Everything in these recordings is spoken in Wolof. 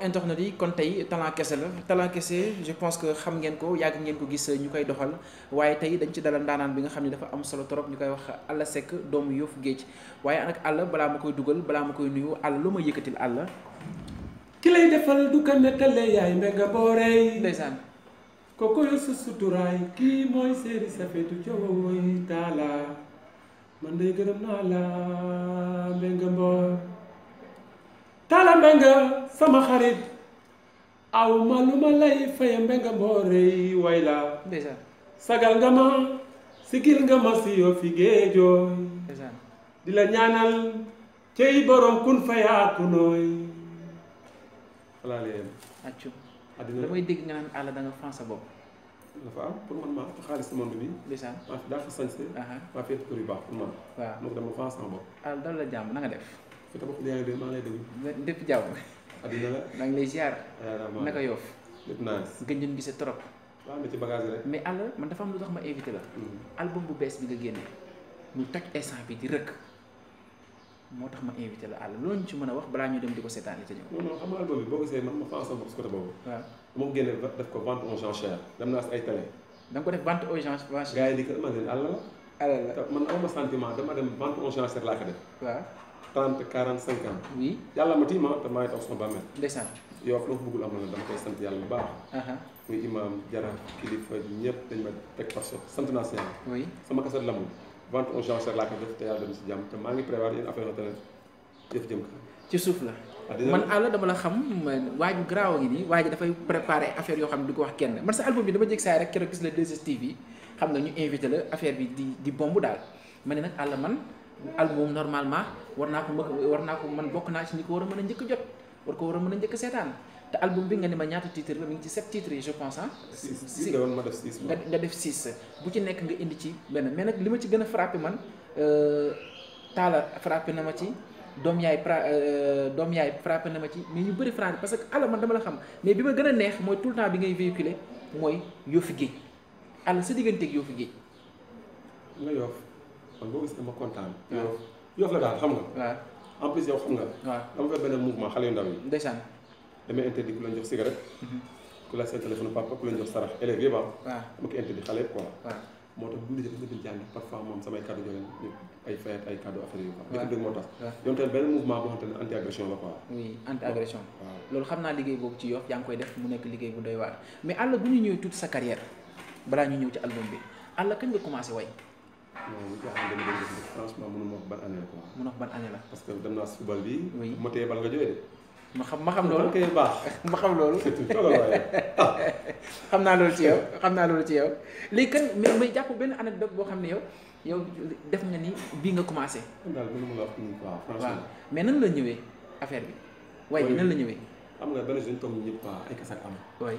internet yi kon tey talent kese la talent kese je pense que xam ngeen ko yàgg ngeen ko gis ñu koy doxal waaye tey dañ ci dalal ndaanaan bi nga xam ne dafa am solo trop ñu koy wax Alla Seck doomu Yoff Géej waaye nag Alla balaa ma koy dugal balaa ma koy nuyu Alla lu ma yëkkatil Alla. ki lay defal du ko nettale yaay Mbengue Boré. ndeysaan. kooku yor sa suturaay kii mooy séeri Safeetu Jooy Talla man day gërëm naa la Mbengue Mbor. Talla Mbengue sama xarit aw ma lu ma lay faye Mbengue Boré way la. ndeysaan. sagal nga ma sigil nga ma si Yoff Géejooy. ndeysaan. di la ñaanal cey borom kun fayaaku nooy. voilà léegi. accu àddina damay dégg nga naan Alla da nga fan sa bopp. dafa am pour man maa fa xaalis si monde bi. ndeysaan. maa fi daa fa sañse. maa fi kër yu baax pour man. waaw moo ko dama fan sama bopp. Alla dal la jàmm na nga def. fi tabax yaa ngi dégg maa ngi lay déglu. lépp jàmm. àddina la. maa ngi lay ziar. waaw naka Yoff. lépp nice. gëj nañu gisee trop. waaw na ci bagage rek. mais Alla man dafa am lu tax ma invité la. album bu bees bi nga génne. ñu toj instant bi di rëkk. moo tax ma invité la Alla loolu ñu ci mën a wax balaa ñu dem di ko seetaan li ca ñëw. non non xam nga album bi boo gisee man ma fan sama bopp si côté boobu. waaw moo génne def ko vente aux enchères dem naa si ay télé. da nga ko def vente aux gens. gars yi di ko man leen Alla la. Alla la te man awma sentiment dama dem vente aux enchères laa ko def. waaw 30 45 ans. oui. yàlla ma tiima te maa ngi toog sama bàmmeel. ndeysaan. Yoff loo ko bëggul am na dama koy sant yàlla bu baax. muy imam jaraaf kilifa ñëpp dañ ma teg par sant naa si yàlla. oui. sama kaset la moom vente aux enchères laa ko def te yàlla dem si jàmm te maa ngi prévoir yenn affaire yoo jëf jëm ka ci suuf la. man Alla dama la xam waaju garaaw a ngi nii waa ji dafay préparer affaire yoo xam ne du ko wax kenn man sa album bi dama jég saay rek keroog gis la 2STV xam nga ñu invité la affaire bi di bomb daal ma ne nag Alla man album normalement war naa ko man bokk naa ci ñi ko war a mën a njëkk jot war ko war a mën a njëkk seetaan te album bi nga ne ma ñaata titre la mi ngi ci 7 titres yi je pense ah. 6 la woon ma def 6 nga def 6 bu ci nekk nga indi ci benn mais nag li ma ci gën a frappé man Talla frappé na ma ci. doom yaay frappé na ma ci mais ñu bëri frappé parce que Alla man dama la xam mais bi ma gën a neex mooy tout le temps bi ngay véhiculer mooy Yoff Géej Alla sa digganteeg Yoff Géej. nga Yoff man boo gisee ma kontaan. Yoff la daal xam nga. waaw en plus yow xam nga. waaw dama fay benn mouvement xale yu ndaw yi. ndeysaan. damay interdit ku leen jox cigarette. ku la seen téléphone papa ku leen jox sarax élèves yëpp waaw dama ko interdit xale yëpp quoi. waaw moo tax bu ñu defee nga dem jàngi parfois moom samay cadeau joxe ñu ay fayet ay cadeau affaire yu quoi. waaw dëgg moo tax. yow tamit benn mouvement boo xamante ne anti agression la quoi. oui anti agression. waaw loolu xam naa liggéey boobu ci Yoff yaa ngi koy def mu nekk liggéey bu doy waar mais Alla bu ñu ñëwee tuuti sa carrière balaa ñu ñëw ci album bi Alla kañ nga commencé way. non lu jaaxal dama doon def franchement mënu ma wax ban année la quoi. mun wax ban année la. parce que dem naa si football bi. oui ma téye bal nga jógee de. ma xam loolu kay baax. ma xam loolu. toogal waaye xam naa loolu ci yow léegi kan mais jàpp benn anecdote boo xam ne yow def nga ni bii nga commencé. daal mënu ma la wax nii quoi franchement. waaw mais nan la ñëwee affaire bi. way bi nan la ñëwee. xam nga benn jeune toog ñëpp quoi ay kasak am. waay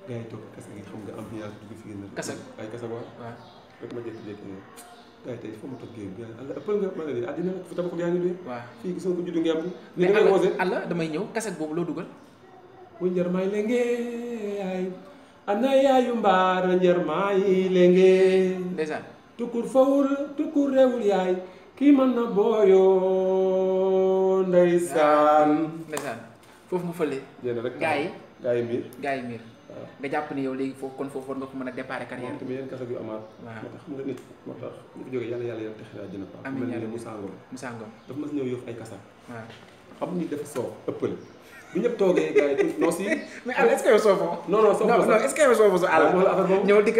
gars yi toog kasak yi xam nga ambiance dugg fi ngeen. kasak ay kasak waaw. waaw rek ma jékki-jékki ne gars yi tey foo ma toog géej gi Alla ëppal nga ma ne nii àddina fi tabaxul yaa ngi dee. waaw fii gis nga ko juddu ngemb. mais Alla damay ñëw kasak boobu loo dugal. bu njar maay lenge yaay ana yaayu mbaar njar maay lenge. ndeysaan. tukkur fawul tukkur réewul yaay kii mën na booyoo ndeysaan. ndeysaan foofu mu fële. jéem rek gaa yi miir. waaw nga jàpp ni yow léegi foofu kon foofu war nga ko mën a déparé carrière. moom tamit yenn kasak yu amaat. waaw moo tax xam nga nit moo tax ñu ko jógee yàlla yàlla texe àjjana quoi. amiin mel ni Moussa Ngom. Moussa Ngom dafa mas ñëw Yoff ay kasak. waaw xam ni dafa soow ëppal bu ñëpp toogee gars yi non si. mais Alla est-ce que yow soofoo. non est-ce que yow soofoo sa Alla. moo la affaire boobu ñëw dikk.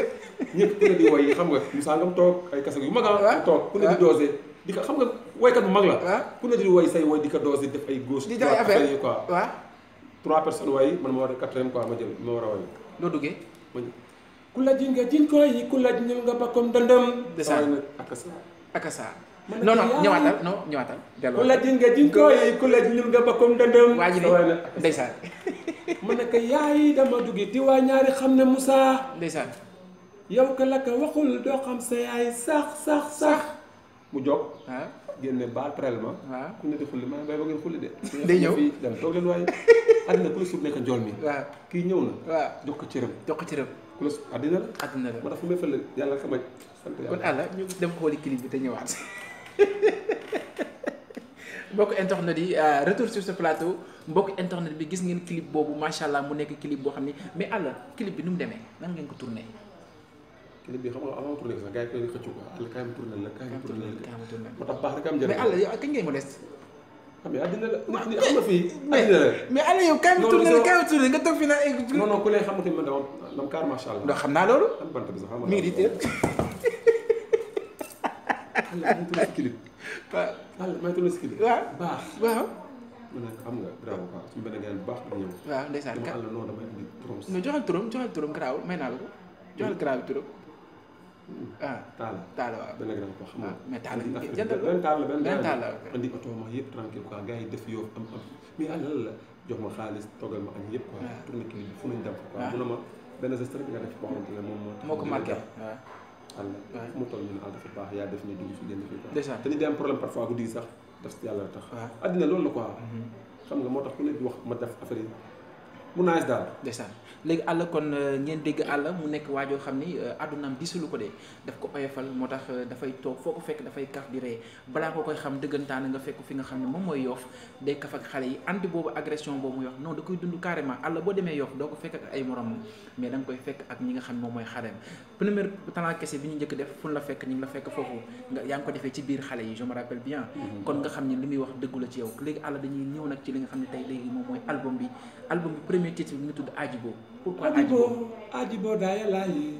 ñëpp ku ne di woy xam nga Moussa Ngom toog ay kasak yu mag a toog ku ne di dosé di ko xam nga woykat bu mag la. ku ne di woy say woy di ko dosé def ay gauche. di def ay affaire yi quoi. waaw 3 personnes woy man ma war a 4e quoi ma jël ma war a woy. loo duggee. ku la ji nga jiñ koy ku la ñëw nga bakkom dëndëm. desaan akasa. non ñëwaatal. ku la ji nga jiñ koy ku la ñëw nga bakkom dëndëm. waa ji ni ndeysaan. mu ne ko yaay dama duggi di waa ñaari xam ne Moussa. ndeysaan. yow ka la ko waxul doo xam sa yaay sax. mu jóg. waaw génne baal prélèvement. waaw ku ne di xulli maa bay ba ngeen xulli de. day ñëw fii dem toog leen waaye. àddina ku la suuf nekk njool mi. waaw kii ñëw na. waaw jox ko cëram. ku la àddina la. àddina la moo tax fu may fële yàlla xamaj sant yàlla. kon Alla ñu dem xooli clip bi te ñëwaat mbokk internet yi retour sur ce plateau mbokk internet bi gis ngeen clip boobu macha allah mu nekk clip boo xam ni mais àll clip bi nu mu demee nan ngeen ko tourné. clip bi xam nga avant tourné sax gars yi koy xëccu quoi àll kaay ma tourné la kaay ma tourné la moo tax baax rek am njëriñ. mais àll yow kañ ngay modeste. xam nga àddina la nit ñi am na fii. àddina la mais àll yow kaay ma tourné la kaay ma tourné nga toog fi naa egg. non non ku ne xam nga man dama am kaar macha allah. xam naa loolu. am bant bi sax xam nga. mi ngi di teel. àll may tourné si clip. waaw àll may tourné si clip. waaw baax. waaw. mu ne xam nga bravo quoi suñu benn gars bu baax bu ñëw. waaw ndeysaan dama àll non damay indi turam. mais joxal turam garaawul may naa la ko joxal garaaw turam. ah Talla waaw benn grand quoi xam nga. mais Talla jëndal benn Talla ok andi oto ma yëpp tranquille quoi gars yi def yoo am mais àll la jox ma xaalis toggal ma añ yëpp quoi. waaw tourné clip bi fu nañ dem quoi. mu ne ma benn geste rek nga def boo xamante ne moom moo ko marqué waaw. àll fu mu toll ñu ne àll dafa baax yaa def ñu dugg fi génn fii quoi. ndeysaan te ni day am problème parfois guddi gi sax def si yàlla tax. waaw addina loolu la quoi. xam nga moo tax ku ne di wax ma def affaire yi mu naaj daal. ndeysaan léegi àll kon ngeen dégg àll mu nekk waajoo xam ni àddunaam disalu ko de daf ko oyofal moo tax dafay toog foo ko fekk dafay kaf di ree balaa ko koy xam dëggantaan nga fekk fi nga xam ne moom mooy yoof day kaf ak xale yi anti boobu agression boobu muy wax non da koy dund carrément àll boo demee yoof doo ko fekk ak ay morom mais da nga koy fekk ak ñi nga xam ne moom mooy xareem première talent kese bi ñu njëkk def fu la fekk ñu ngi la fekk foofu nga yaa ngi ko defee ci biir xale yi je me rappelle bien kon nga xam ne li muy wax dëggu la ci yow léegi àll dañuy ñëw nag ci li nga xam ne tey léegi moom mooy album bi premier titre bi mu ngi tudd Ajibo pourquoi Ajibo Ajibo daaya laayi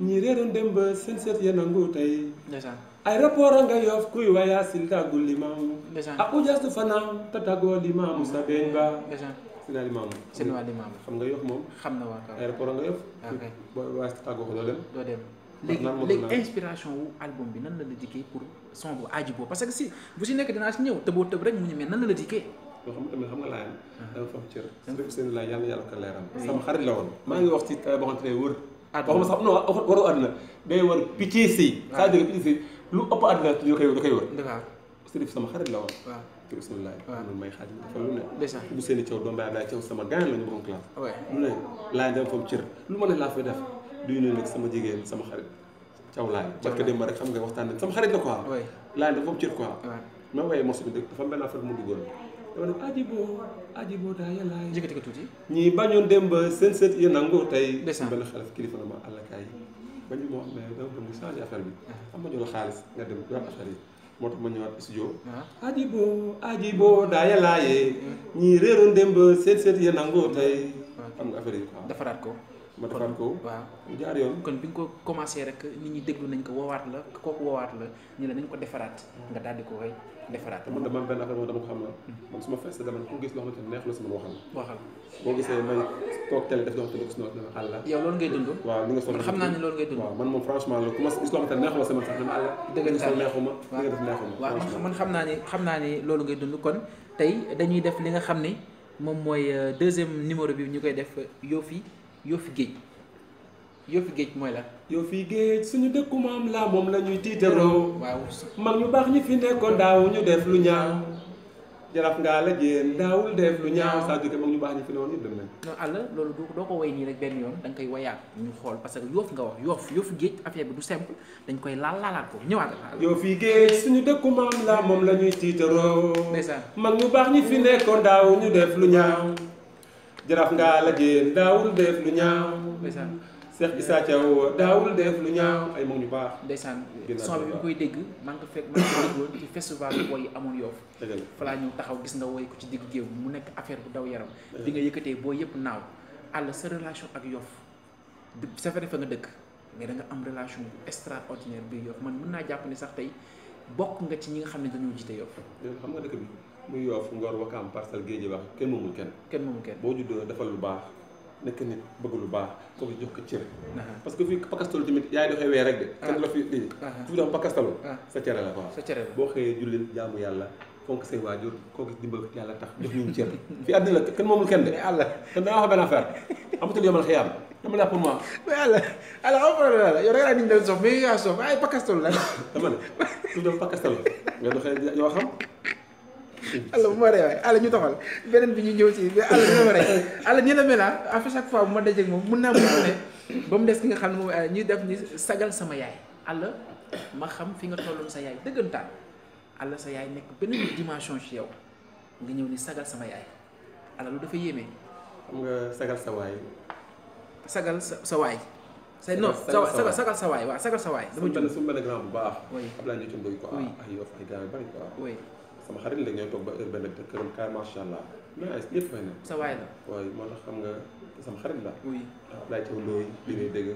ñi réeroon dem ba seen seet ya nangu tey ndeysaan ay rapport nga yof kuy waya sil tàggul limaamu ndeysaan ak ujas du fanaaw te tàggoo limaamu sa beeñ ba ndeysaan sina limaamu seen waa limaamu xam nga yof moom xam na waa kaw ay rapport nga yof ok boo waaye si tàggoo ko doo dem doo dem naan léegi inspiration wu album bi nan la la dikkee pour son bu Ajibo parce que si bu si nekk dinaa si ñëw tëboo tëb rek mu ñu mais nan la la dikkee yoo xam tamit xam nga laayam dama fa am cër sërif seen laay yàlla yàlla ko leeram sama xarit la woon maa ngi wax ci boo xamante ne wër waxuma sax non waru àdduna day wër picc si c'est-à-dire picc si lu ëpp àdduna ñu koy wër sërif sama xarit la woon waaw sërif seen laay noonu may xarit dafa lu ne ndeysaan bu seeni caw doom baay laay caw sama gaañ la ñu bokk classe lu ne laay dama fa am cër lu ma ne laa fay def duñu ne nag sama jigéen sama xarit caw laay parce que dem ba rek xam nga waxtaan nañ sama xarit la quoi laay dafa am cër quoi ma waaye mos bi dëgg dafa benn affaire mu duggoon dama ne Ajibo daa yàlla jëkkati ko tuuti ñii bañoon dem ba seen sët yi nangu tey ndeysaan benn xale kilifa na ma àllkaay bañu moo xam ne dama dem nga changé affaire bi am ma jox la xaalis nga dem yor affaire yi moo tax ma ñëwaat studio Ajibo daa yàlla yee ñii réeroon dem ba seen sët yi nangu tey xam nga affaire yi quoi defaraat ko ma defaat ko waaw mu jaar yoon kon bi nga ko commencé rek nit ñi déglu nañ ko woowaat la kooku woowaat la ñu ne nañ ko defaraat nga daal di ko koy defaraat man dama benn affaire moom dama ko xam la man su ma fees dama ne ku gis loo xamante ne neex la sama waxal boo gisee may toog télé def loo xamante ne gis na àll yow loolu ngay dund waaw li nga sol xam naa ne loolu ngay dund waaw man moom franchement la ku ma gis loo xamante ne neexuma sama sax dama àll dëggantaan neexuma li nga def neexuma waaw man xam naa ni loolu ngay dund kon tey dañuy def li nga xam ne moom mooy deuxième numéro bi ñu koy def Yofi géej mooy la Yofi géej suñu dëkku maam la moom la ñuy tiitaroo waaw mag ñu baax ñi fi nekkoon daaw ñu def lu ñaaw jaraf ngaa la jéen daawul def lu ñaaw saa jóge mag ñu baax ñi fi ne woon yëpp dem nañ non àll loolu doo ko way nii rek benn yoon da nga koy wayaat ñu xool parce que yoof nga wax Yofi géej affaire bi du simple dañ koy laalaat ko ñëwaat Yofi géej suñu dëkku maam la moom la ñuy tiitaroo ndeysaan mag ñu baax ñi fi nekkoon daaw ñu def lu ñaaw jaraf ngaa la jéen daawul def lu ñaaw ndeysaan Cheikh Issa Thiaw daawul def lu ñaaw ay mag ñu baax ndeysaan son bi koy dégg maa ngi ko fekk maa ngi ko déggoon ci festival booy yi amoon Yoff fa laa ñëw taxaw gis nga woy ko ci digg géew mu nekk affaire bu daw yaram bi nga yëkkatee boo yëpp naaw àll sa relation ak Yoff c'est vrai fa nga dëkk mais da nga am relation bu extraordinaire bi Yoff man mën naa jàpp ne sax tey bokk nga ci ñi nga xam ne dañoo jiite Yoff xam nga dëkk bi muy Yoff Ngor Wakaam Parcelles Guédiawaye kenn moomul kenn boo juddoo defal lu baax nekk nit bëgg lu baax kooku jox ko cër parce que fii pakastal tamit yaay doxee wee rek de kenn la fi lii fi dam pakastalu sa cere la quoi boo xëyee jullil jaamu yàlla fonk say waajur koo gis dimbal yàlla tax jox ñu cër fii àddina la kenn moomul kenn de àlla kon danga wax benn affaire amatul yomal xiyaam dama la pour moi mais àlla xam problème la yow rek laa niñ doon sof mais yaa sof ay pakastalu la dama ne fi dam pakastalu nga doxee yoo xam àll bu ma rey waaye àll ñu toxal beneen bi ñu ñëw ci àll dina ma rey àll nii la mel à chaque fois bu ma dajeeg moom mun naa mu ne ba mu des ki nga xam ne moom ñuy def ni sagal sama yaay àll ma xam fi nga tolloon sa yaay dëggantaan àlla sa yaay nekk beneen dimension ci yow nga ñëw ni sagal sama yaay àlla lu dafa yéeme. xam nga sagal sa waay. sagal sa waay. say non sagal sa waay waaw sagal sa waay. dama jóg suñu benn grand bu baax. oui Abdoulaye Ndiaye Thiam doy quoi. oui ay yof ay gars yu bari quoi. oui sama xarit la ñooy toog ba heure benn këram car macha allah. mais ñëpp fay na. sa waay la. waaye moo tax xam nga sama xarit la. oui Abdoulaye Thiam Ndoye bi ngay dégg.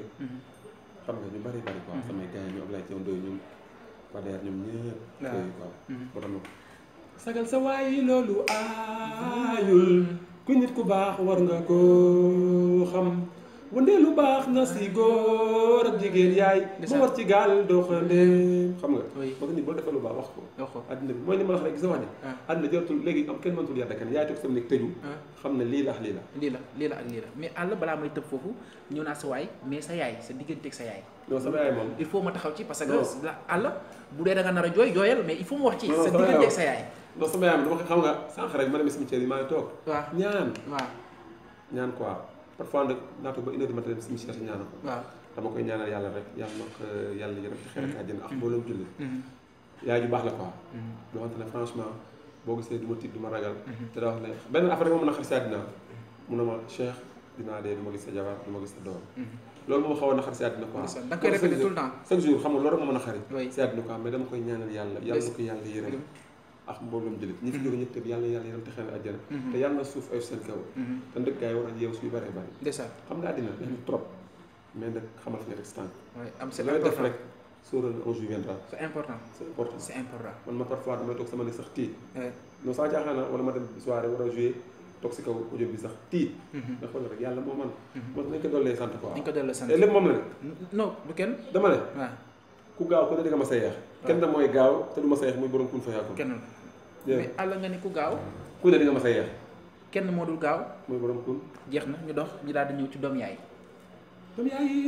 xam nga ñu bari bari quoi. samay gars yi ñoom Abdoulaye Thiam Ndoye ñoom Pader ñoom ñëpp. waaw quoi moo tax sagal sa waay loolu aayul ku nit ku baax war nga ko xam wandee lu baax na si góor ak jigéen yaay ma war ci gaal doxandee xam nga ba nit boo defee lu baax wax ko àddina bi mooy li ma la wax rek gis nga wax ni àddina jaratul léegi am kenn mënatul yàlla kenn yaay toog sa nekk tëju xam ne lii la ak lii la ak lii la mais àll balaa may tëb foofu ñëw naa sa waay mais sa yaay sa digganteeg sa yaay non sama yaay moom il faut ma taxaw ci parce que àll bu dee da nga nar a jooyal mais il faut mu wax ci sa digganteeg sa yaay non sama yaay dama ko xam nga sànq rek ma dem cimetière yi maa ngi toog ñaan quoi parfois nag naa toog ba une heure du matin dem cimetière si ñaanal ko dama koy ñaanal yàlla rek yàlla na ko yàlla yërëm ci xeer ak àjjana ak mbooloo julli yaay ju baax la quoi loo xamante ne franchement boo gisee du ma tiit du ma ragal te da wax ne benn affaire moo mën a xar si àddina mun na ma Cheikh dinaa dee du ma gis sa jabar du ma gis sa doom loolu moom xaw a naqar si àddina quoi da nga koy répété tout le temps chaque jour xam nga loolu rek moo mën a xari si àddina quoi mais dama koy ñaanal yàlla yàlla na ko yàlla yërëm ak mbooloom jëlit ñi fi jóge ñëpp te yàlla yërëm te xel àjjana te yàlla na suuf ay seen kaw te ndëkk gars yi war a yeew suy bëree bëri xam nga àddina dañu trop mais nag xamal fi nga rek stand looy def rek sóoral un jour viendra c'est important man ma parfois damay toog sama ne sax tiit non sans jaaxaana wala ma dem soirée war a jouer toog si kaw audio bi sax tiit nga xool rek yàlla moo man moo nañ ko dollee sant quoi te lépp moom la ne non du kenn dama ne ku gaaw ko ne di nga ma sa yeex kenn da mooy gaaw te du ma sa yeex muy borom kun fa yàqu kenn mais àll nga ni ku gaaw ku ne di nga ma sa yeex kenn moo dul gaaw muy borom kun jeex na ñu dox ñu daal di ñëw ci doom yaay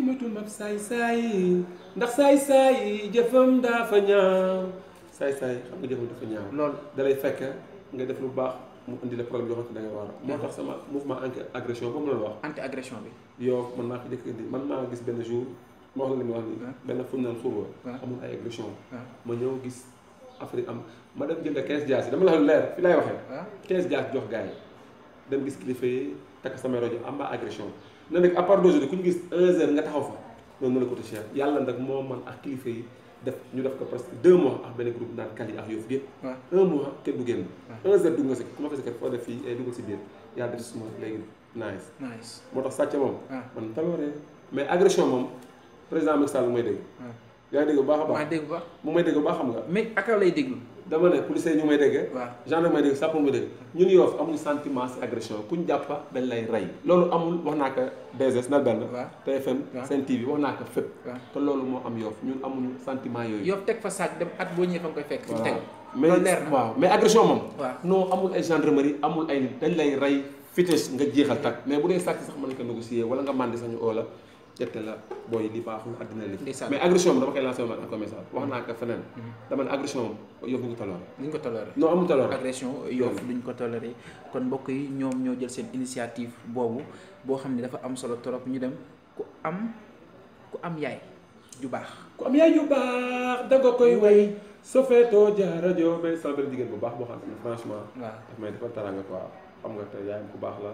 moytul mab saay-saay ndax saay-saay jëfam dafa ñaaw saay-saay xam nga jëfam dafa ñaaw loolu dalay fekk nga def lu baax mu indi la problème yoo xam ne da nga war moo tax sama mouvement anti agression boobu la wax anti agression bi yow man maa ko jëkk indi man maa gis benn jour ma wax la li mu wax ni benn fu ñu naan xurwa amul ay agression ma ñëw gis Afrique am ma dem jënd 15 jaas yi dama la wax leer fi laay waxee 15 jaas jox gars yi dem gis kilifa yi takk samay rajo am ba agression na nag à part d'aujourd'hui ku ñu gis 1 heure nga taxaw fa noonu na la coûté cher yàlla nag moo man ak kilifa yi def ñu def ko presque 2 mois ak benn groupe naan Kali ak Yoff yëpp 1 mois kenn du génn 1 heure dugg nga si ku ma fekk foo def fii duggal si biir yàlla def suma léegi nice moo tax sàcc moom man talooree mais agression moom président Macky Sall may dégg yaa ngi dégg bu baax a baax mu may dégg bu baax xam nga mais ak lay déglu dama ne policiers yi ñu may dégg gendarme may dégg sappo may dégg ñun Yoff amuñu sentiment si agression kuñ jàppa dañ lay rey loolu amul wax naa ko DSS nal benn TFM Sen TV wax naa ko fépp te loolu moo am Yoff ñun amuñu sentiment yooyu Yoff teg fa sac dem at boo ñëwee fa nga koy fekk fi teg mais leer na waaw mais agression moom non amul ay gendarmerie amul ay nit dañ lay rey fites nga jeexal tak mais bu dee sàcc sax mën nañ ko négocier wala nga màndi sax ñu oo la jette la booy li baaxul àddina li mais agression moom dama koy lancé woon ak message wax naa ko feneen dama ne agression moom Yoff duñ ko toléré non amul toléré agression Yoff duñ ko toléré kon mbokk yi ñoom ñoo jël seen initiative boobu boo xam ne dafa am solo trop ñu dem ku am yaay ju baax da nga koy way so feetoo jaara joobe sama benn jigéen bu baax boo xam ne franchement daf may defal taranga quoi xam nga te yaayam ku baax la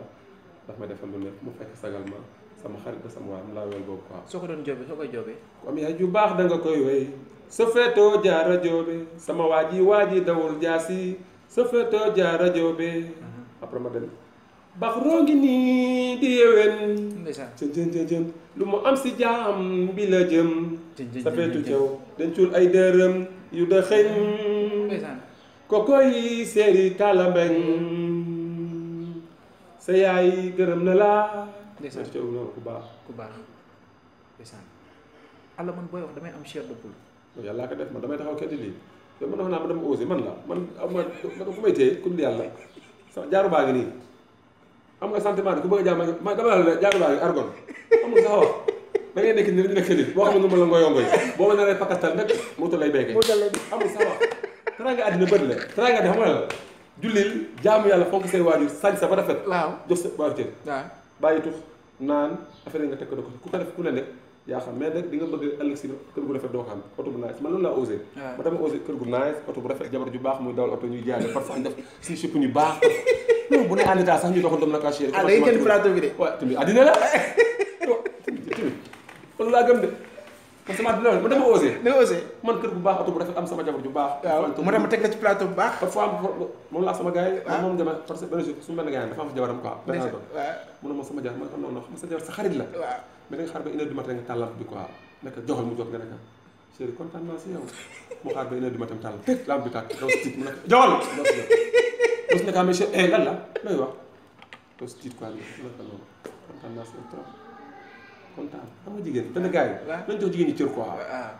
daf may defal lu nekk mu fekk sagal ma sama xarit ba sama waay mu laa wel boobu quoi soo ko doon joobe soo koy joobee ku am yaay ju baax da nga koy way so feetoo jaara joobe sama waa ji dawul jaasi so feetoo jaara joobe après ma dem bax rongi nii di yewen jën lu mu am si jaam bi la jëm sa feetu caw dencul ay dërëm yu da xëñ kokoy seeri talambeng sa yaay gërëm na laa feetu caw noonu ku baax ndeysaan alla man booy wax damay am chair de poule yàlla ko def man damay taxaw kenn lii yow man wax naa ma dama osé man la man fu may téye ku dul yàlla sa jaaru baa ngi nii am nga sentiment ku bëgg a jaam ma dama la jaaru baa ngi argon amul sax wax da ngay nekk ni ñu nekk nit boo xam ne nu ma la ngoyongoy boo ma naree pakastal nag muutal lay béykee amul sax wax teraanga àddina bët la teraanga di xam nga la jullil jaamu yàlla fonk say waajur sañ sa ba rafet jox sa waajur cër bàyyi tux naan affaire yi nga teg ko ku ko def ku ne nekk yaa xam mais nag di nga bëgg ëllëg si kër gu rafet doo ko am oto bu nice man loolu laa osé ma dama osé kër gu nice oto bu rafet jabar ju baax muy dawal oto ñuy jaay parfois ñu def suñu shopping yu baax non bu ne en état sax ñu doxal dem na ka chéri da ngay jënd plateau bi de waaw tamit addina la tamit loolu laa gëm de man sama addina la man dama osé da nga osé man kër gu baax oto bu rafet am sama jabar ju baax waaw moo tax ma teg la ci plateau bu baax parfois moom laa sama gars yi moom dama parce que benn jour suñu benn gars yi dafa am jabaram quoi benn album mu ne ma sama jabar ma xam non xam sa jabar sa xarit la mais da nga xaar ba 1h du matin nga tàllal bi quoi nekk joxal mu jot nga nekk chéri kontaan naa si yow mu xaar ba 1h du matin tàll lamp bi tàkk daw si tiit mu nekk joxal doo si nekk am monsieur lan la looy wax doo si tiit quoi nekk noonu kontaan naa si yow trop kontaan xam nga jigéen benn gars yi nañ jox jigéen ñi cër quoi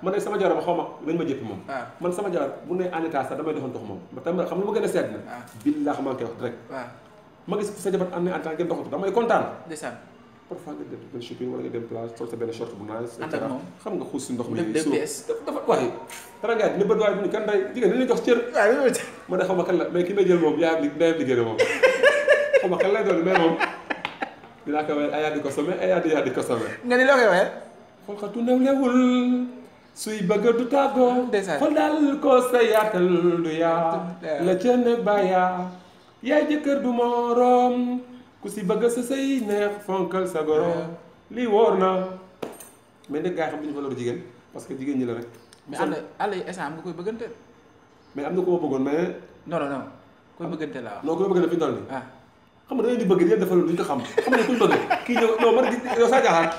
man ne sama jabar ba xaw ma dañ ma jëppi moom man sama jabar bu ne en état sax damay doxal dox moom ba tam xam lu ma gën a seet na billaa xam maa koy wax direct ma gis sa jabar am na en temps ngeen doxatu damay kontaan parfois nga dem benn shopping wala nga dem plage sol sa benn short bu nice ànd ak moom xam nga xuus si ndox mi dafa waaye dara ngaa dina bët waaye bu ñu kan day jigéen dañuy jox cër ma ne xaw ma kan la mais ki may jël moom yaa ndeyam liggéey na moom xaw ma kan lay doon mais moom dinaa ko waxee ayaa di ko somme ayaa di ko somme nga ni loo koy waxee xool xatu newlewul suy bëgg du tàggoo xool daal ko sa yaatal du yaa la ca ne bàyyaa yaay jëkkër du moroom ku si bëgg sa say neex fonkal sa goro lii wóor na mais nag gars yi xam duñu valeur jigéen parce que jigéen ñi la rek mais àll yi instant am nga koy bëggante mais am na ko ma bëggoon mais non koy bëggante laa non koy bëggante fi ñu toll nii xam nga da ngeen di bëgg di leen defal duñ ko xam xam nga kuñ bëgg kii ñëw non man yow saa jaaxaat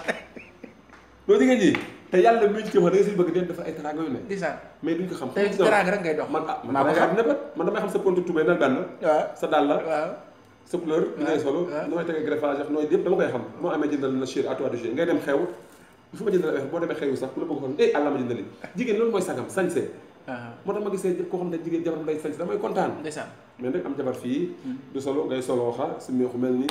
loolu jigéen ñi te yàlla mi ñu ci wax da nga siy bëgg di leen defal ay teraanga yu ne mais duñ ko xam tey teraanga rek ngay dox man damay xam sa pontu tubé nal benn sa dàll la sa couleur bi ngay solo nooy tegee greffage ak nooy yëpp dama koy xam moo amee jëndal na chéri à toi de jouer ngay dem xew fu ma jëndal affaire boo demee xew yi sax ku la bëgg xool àlla ma jëndali jigéen loolu mooy sagam sañse moo tax ma gisee koo xam ne jigéen jabar lay sañse damay kontaan mais nag am jabar fii du solo ngay solo xa si meexu mel ni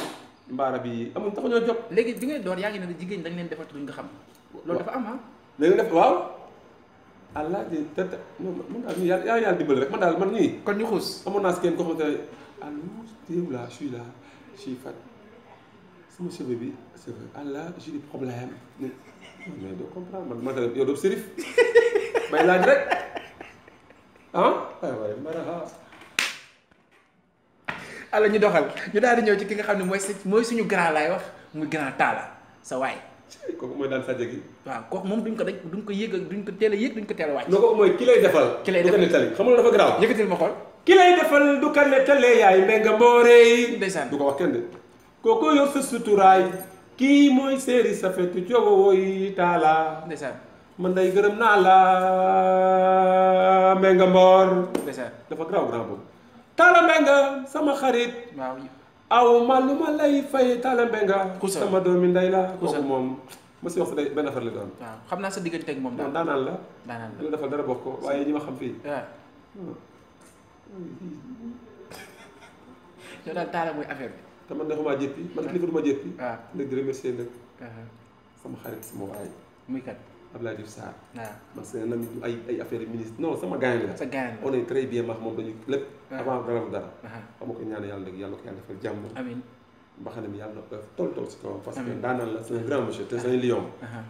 mbaara bi amuñ tax ñoo jot léegi bi ngay door yaa ngi ne jigéen dañ leen defal duñ nga xam loolu dafa am léegi def waaw àlla di te man daal nii yàlla dimbali rek man daal man nii kon ñu xuus amoon naa si kenn koo xamante ne allo téew là je suis fat sama cheveux bi cheveux Allah j'ai des problèmes mais doo comprendre man yow doo sérif may laaj rek waaye maraha alors ñu doxal ñu daal di ñëw ci ki nga xam ne mooy suñu grand laay wax muy grand Talla sa waay kooku mooy daan sajja gi waaw kooku moom duñ ko yëg duñ ko teel a yëg duñ ko teel a wàcc non kooku mooy ki lay defal nettali xam nga dafa garaaw yëkkatil ma xool ki lay defal du ka nettale yaay Mbengue Mbore ndeysaan du ko wax kenn de kooku yor sa suturaay kii mooy séeri sa fetu jogo woy Talla ndeysaan man day gërëm naa la Mbengue Mbor ndeysaan dafa garaaw grand boobu Talla Mbengue sama xarit waaw aw ma lu ma lay fay Talla Mbengue sama doomi ndey la kooku moom ma si wax sa day benn affaire la doon waaw xam naa sa diggante ak moom daal daanaan la daanaan la defal dara bokk ko waaye ñi ma xam fii yow daal Talla mooy affaire bi te man neexuma jéppi man kilifa du ma jéppi waaw nag di remercier nag sama xarit sama waay muy kat Abdoulaye Diouf Sarr waaw man seen nami du ay affaire ministre non sama gaañ la sa gaañ la on est très bien max moom dañu lépp avant dara xam ko ñaan yàlla nag yàlla ko yàlla defal jàmm amiin ba xam ne mi yàlla na toll si kawam parce que daanaan la c'est un grand monsieur te c'est un lion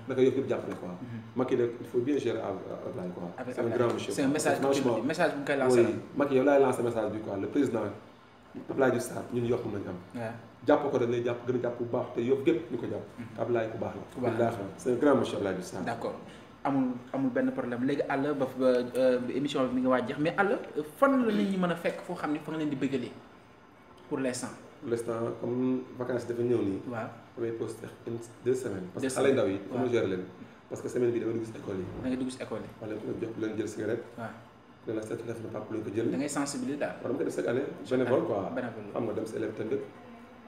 naka yëpp yëpp jàpp ne quoi Macky nag il faut bien gérer Abdoulaye quoi c'est un grand monsieur c'est un message bu ñu koy lancé Macky yow laay lancé message bi quoi le président Abdoulaye Diouf Sarr ñun yokk nañu am jàpp ko dañ lay jàpp gën a jàpp bu baax te yëpp gépp ñu ko jàpp Abdoulaye ku baax la c'est un grand monsieur Abdoulaye Diouf Sarr d'accord amul benn problème léegi àll ba émission bi mi ngi waaj jeex mais àll fan la nit ñi mën a fekk foo xam ne fa nga leen di bëggalee pour l'instant comme vacances dafa ñëw nii waaw damay posté 2 semaines parce que xale ndaw yi dama gérer leen parce que semaine bi dama dugg si école yi da ngay dugg si école yi wala ku leen jox ku leen jël cigarette waaw ku leen la sa téléphone papa lu ñu ko jël da ngay sensibiliser daal war dama ko def chaque année bénévole quoi xam nga dem si élève tënd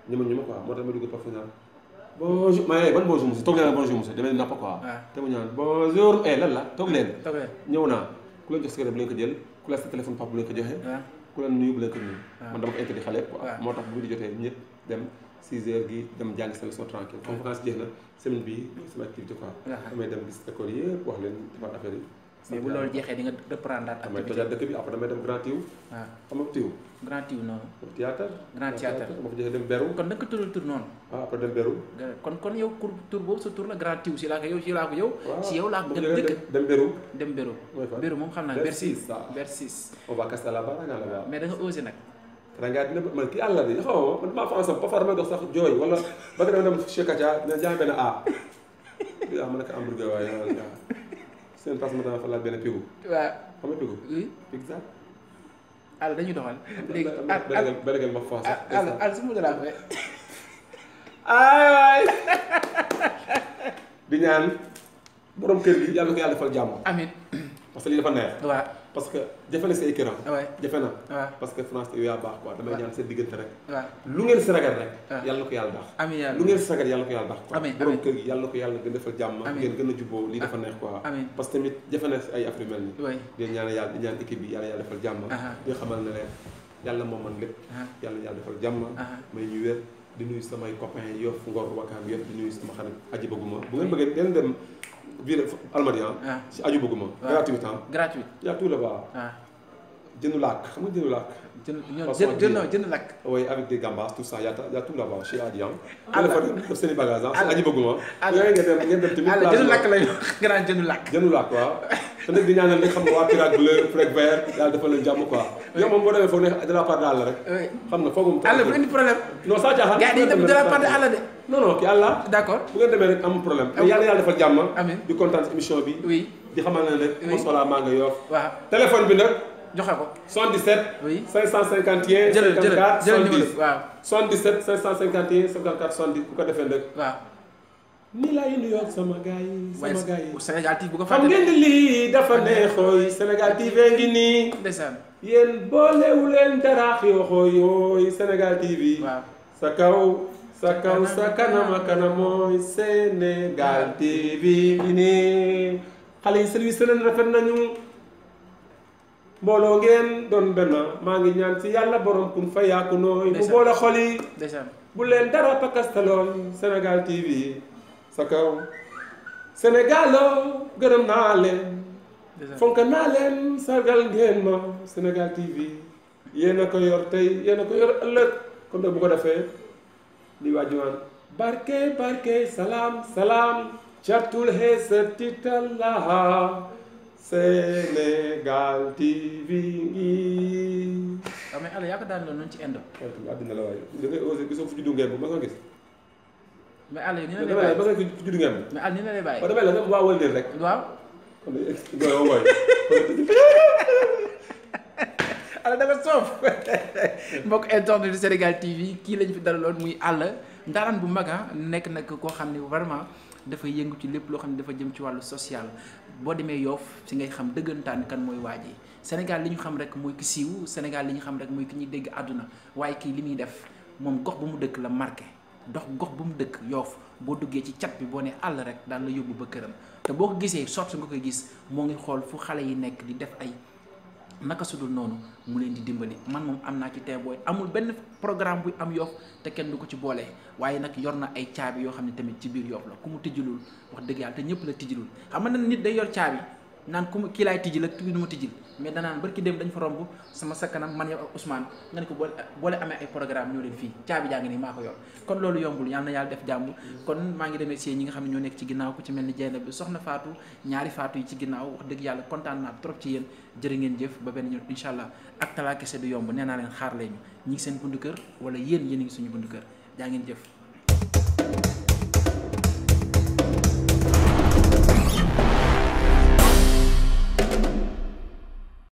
ñu ma quoi moo tax ma dugg parfois naan bonjour mais ban bonjour monsieur toog leen bonjour monsieur demee napp quoi te mu ñaan bonjour lan la toog leen ñëw naa ku leen jox cigarette bu leen ko jël ku la sa téléphone papa bu leen ko joxe ku leen nuyu bu leen ko nuyu man dama ko interdit xale quoi moo tax bu di jotee ñëpp dem 6 heures gi dem jàng sa leçon tranquille comme vacances jeex na semaine bi sama activité quoi damay dem gis école yëpp wax leen defar affaire yi mais bu loolu jeexee di nga reprendre damay tojaat dëkk bi après damay dem Grand Tiw. waaw xam nga Tiw. Grand Tiw noonu. théâtre. Grand théâtre ma fa joxee dem Beru. kon da nga ko tuddal tur noonu. waaw après dem Beru. kon yow tur boobu sa tur la Grand Tiw si laa ko yow si laa ko yow. si yow laa ko dem dëkk dem Beru. dem Beru. Beru moom xam naa Bercy. Bercy. on va casser la barre là-bas. mais da nga osé nag. Rangaa dina man kii àll bi xaw ma man maa fa sama parfois damay dox sax jooy wala ba nga dem Cheikh Kacha dina jaay benn A. ma nekk hamburger waaye seen passe ma dama fa laaj benn pigu. waaw xam nga pigu. oui pizza. àll dañuy doxal. léegi benn ma fa sax. àll su ma la fay. ay di ñaan borom kër gi yàlla ko yàlla defal jàmm. amiin. parce que lii dafa neex. waaw parce que jafe na say këram. waaw jafe na. waaw parce que France yow yaa baax quoi damay ñaan seen diggante rek. waaw lu ngeen si ragal rek. waaw yàlla na ko yàlla baax. amiin yàlla lu ngeen si ragal yàlla na ko yàlla baax quoi. amiin borom kër gi yàlla na ko yàlla gën a defal jàmm. amiin ngeen gën a jubboo lii dafa neex quoi. amiin parce que tamit jafe na si ay affaire yu mel nii. oui di ñaan yàlla di ñaan équipe bi yàlla defal jàmm. di xamal ne leen yàlla moo mën lépp. yàlla defal jàmm. may ñu wér di nuyu samay copains Yoff Ngor Wakaam yëpp di nuyu sama xarit aji bëgguma bu ngeen bëggee den dem ville Almadies si aju bëgguma gratuit gratuit y a tout là-bas jëndu laak xam nga jëndu laak jënd lakk oui avec des gambas tout ça y a tout là-bas chez Adiam dafa def seen i bagage si aji bëgguma ngeen dem tamit jëndu lakk lay grand jëndu lakk waaw te nag di ñaanal rek xam nga waa pirate bleu frec vert yàlla defal leen jàmm quoi yow moom boo demee foog ne de la part de àll rek xam nga foogum àll bu indi problème non saa caaxaan gars yi dañuy dem de la part de àll de non kii àlla d'accord bu ngeen demee rek amul problème mais yàlla defal jàmm amiin di kontaan si émission bi oui di xamal ne rek mosola maa nga Yoff waaw téléphone bi nag joxe ko 77 oui 551 jël 54 numéro 70 waaw 77 551 54 70 bu ko defee nag waaw ni laay nuyoo sama gars yi sama gars yi Sénégal TV bu ko xam fàtte ngeen ni lii dafa neexooy Sénégal TV ngi nii ndeysaan yéen boolewu leen dara xooxooy yooy Sénégal TV waaw sa kaw sa kanama kanamooy Sénégal TV ngi nii xale yi service leen rafet nañu mbooloo ngeen doon benn maa ngi ñaan ci yàlla borom kun fa yàqu nooy bu boole xol yi ndeysaan bu leen dara pakastaloon Sénégal TV sa kaw Sénégalo gërëm naa leen fonk naa leen sargal ngeen ma Sénégal TV yéen a ko yor tey yéen a ko yor ëllëg kon nag bu ko defee li waajuwaan barke salaam catul heesatitalaha Sénégal TV ngi waaw mais Alla yaa ko daan loolu noonu ci Indo àddina la waaye da ngay osé gisoo fu juddu ngeen bu ma ko gis mais Alla ni la lay bàyyi ba nga fu juddu ngeen mais Alla ni la lay bàyyi ba damay la nga waawal leen rek waaw woy Alla dafa soof mbokk internet du Sénégal TV kii lañ fi dalaloon muy Alla ndaaraan bu mag nekk nag koo xam ne vraiment dafa yëngu ci lépp loo xam ne dafa jëm ci wàllu social boo demee Yoff si ngay xam dëggantaan kan mooy waa ji Sénégal li ñu xam rek mooy ki siiw Sénégal li ñu xam rek mooy ki ñuy dégg àdduna waaye kii li muy def moom gox bu mu dëkk la marqué gox bu mu dëkk Yoff boo duggee ci cat bi boo ne àll rek daal la yóbbu ba këram te boo ko gisee sot nga koy gis moo ngi xool fu xale yi nekk di def ay naka sudul noonu mu leen di dimbali man moom am naa ci tee booy amul benn programme buy am Yoff te kenn du ko ci boole waaye nag yor na ay caabi yoo xam ne tamit ci biir Yoff la ku mu tijjilul wax dëgg yàlla te ñëpp la tijjilul xam nga nit day yor caabi naan ku mu kii laay tijjil ak kii du ma tijjil mais danaan barki dem dañ fa romb sama sakkanam man yow ak Ousmane nga ne ko boole amee ay programme ñoo leen fii caabi jaa ngi nii maa ko yor kon loolu yombul yàlla na yàlla def jàmm kon maa ngi remercier ñi nga xam ne ñoo nekk ci ginnaaw ku ci mel ni Jeynab bi soxna Fatou ñaari Fatou yi ci ginnaaw wax dëgg yàlla kontaan naa trop ci yéen jërë ngeen jëf ba benn ñoon incha allah ak talaa kese du yomb nee naa leen xaar leen ñu ñi ngi seen bundu kër wala yéen a ngi suñu bundu kër jaa ngeen jëf